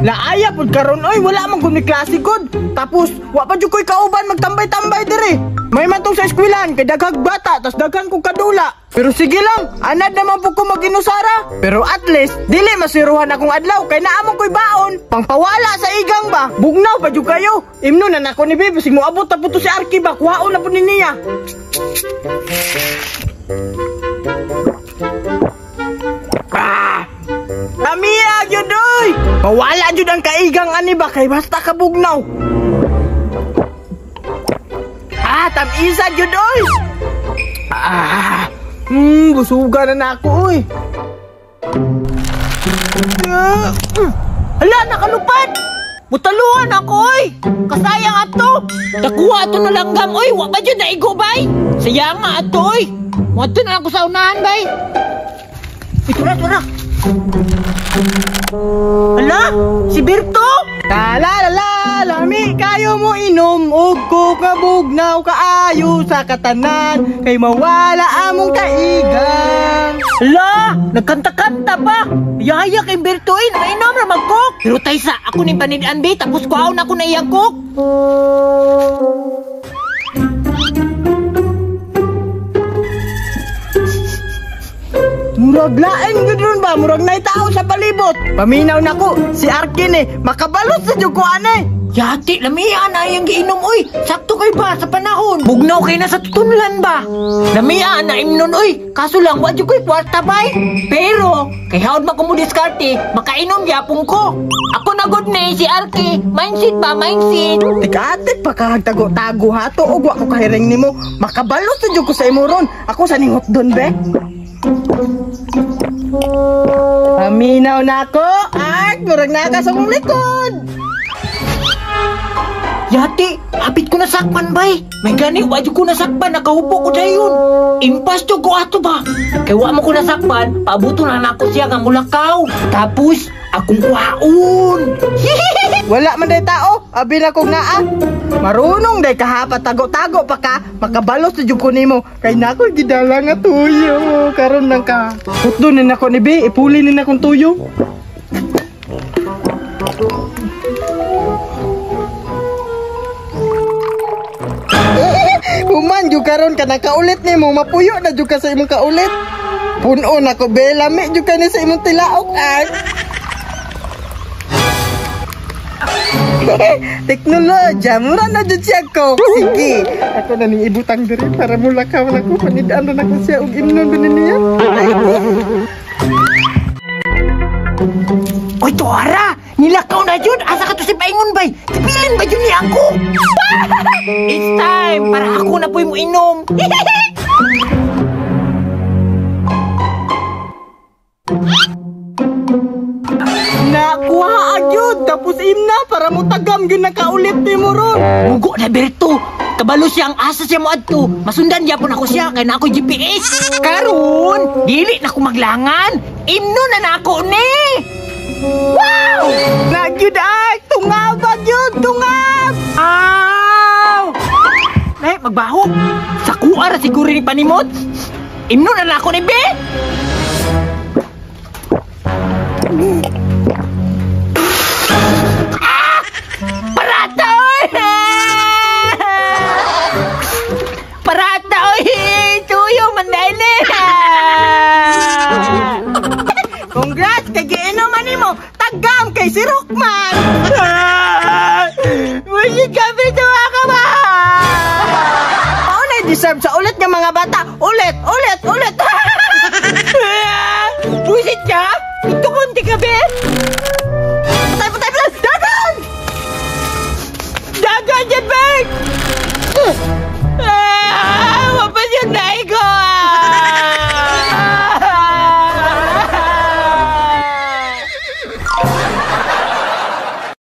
Laaya pud karon oy, wala man gud ni klase gud. Tapos wa pa jud koy kauban magtambay-tambay diri. May man tong sa eskwelan kay daghang bata tas daghan kog kadula. Pero sige lang, anad naman pud ko maginusara. Pero at least dili masiruhan akong adlaw kay naa man koy baon. Pangpawala sa igang ba? Bugnaw pa jud kayo. Imno na nako ni Bibi, sig moabot ta pud to si Arki ba, kuhaon na pud ni niya. Ah! Amiya gyud oy. Mawala jud ang kaigang ani ba kay basta ka bugnaw. Ah, tamisa jud oy. Ah, busuga na nako oy. Hala, nakalupad. Mutaluan ako oy. Kasayang ato. Nakuha ato na langgam oy, wa ba jud naigo bay? Sayang nga ato oy. Moadto na lang ko sa unahan bay. Ito na, ito na. Hala, si Berto! La la la la, lami kayo mo inom og coke nga bugnaw kaayo sa katanan kay mawala among kaigang. Hala, nagkanta-kanta pa. Yaya kay Berto eh, nakainom ra mag-coke. Pero taysa, ako ning panidan be, tapos kuhaon ako na iyang coke. Murag lain gud ron ba, murag nay tao sa palibot. Paminaw nako si Arkin eh, makabalot sa jud ko ane. Yati, lamia na iyang giinom oy. Sakto kay ba sa panahon? Bugnaw kay na sa tutunlan ba? Lamia na imnon oy. Kaso lang wa jud koy kwarta bay. Pero kay haod man ko mo diskarte, makainom gyapon ko. Ako na gud ni si Arki. Mindset ba, mindset. Teka ate, pakahagtago-tago hato og wa ko kahiring nimo. Makabalot sa jud ko sa imo ron. Ako sa ningot don be. Paminaw na ako, at murag na ka sa mong likod. Yati, hapit ko nasakpan bay. May gani, wa jud ko nasakpan, nakahubo ko dayon. Impas jud ko ato ba? Kay wa mo ko nasakpan, paabuto na nako siya nga mulakaw. Tapos, akong kuhaon. Wala man day tao, abi na kong naa. Marunong day kahapat, tago-tago pa ka, makabalos na jud ko nimo. Kay nako gidala nga tuyo, karon lang ka. Putdo ni nako ni B, ipuli ni nakong tuyo. Human jud karon ka nakaulit nimo, mapuyo na jud ka sa imong kaulit. Puno na ko be, lami jud ka ni sa imong tilaok ay. Teknolohiya, mura na jud siya ko. Sige, ako na ning ibutang diri para mulakaw na ko, panidaan na ko siya og imnon ba niya. Oy, tuara! Nilakaw na jud! Asa ka to si Paingon bay? Tipilin ba jud niya ako? It's time para ako na po'y mo inom. Nakuha agyud tapos imna para mo tagam gyud nakaulit nimo ron. Mugo na Berto. Kabalo siya ang asa siya mo adto. Masundan gyapon ako siya kay na ako GPS. Karon, dili na ko maglangan. Imno na nako ni. Wow! Na gyud ay tungab gyud, tungab. Aw! Nay, magbaho. Sa kuha ra siguro ni panimot. Imno na nako ni be. Ah! Parata oy! Parata oy! Tuyo man dahil eh! Congrats kay giinom nimo. Tagam kay si Rockman. Wala kami tuwa ka ba? Mao na deserve sa ulit nga mga bata. Ulit, ulit, ulit. Buisit ka? Ito konti ka be?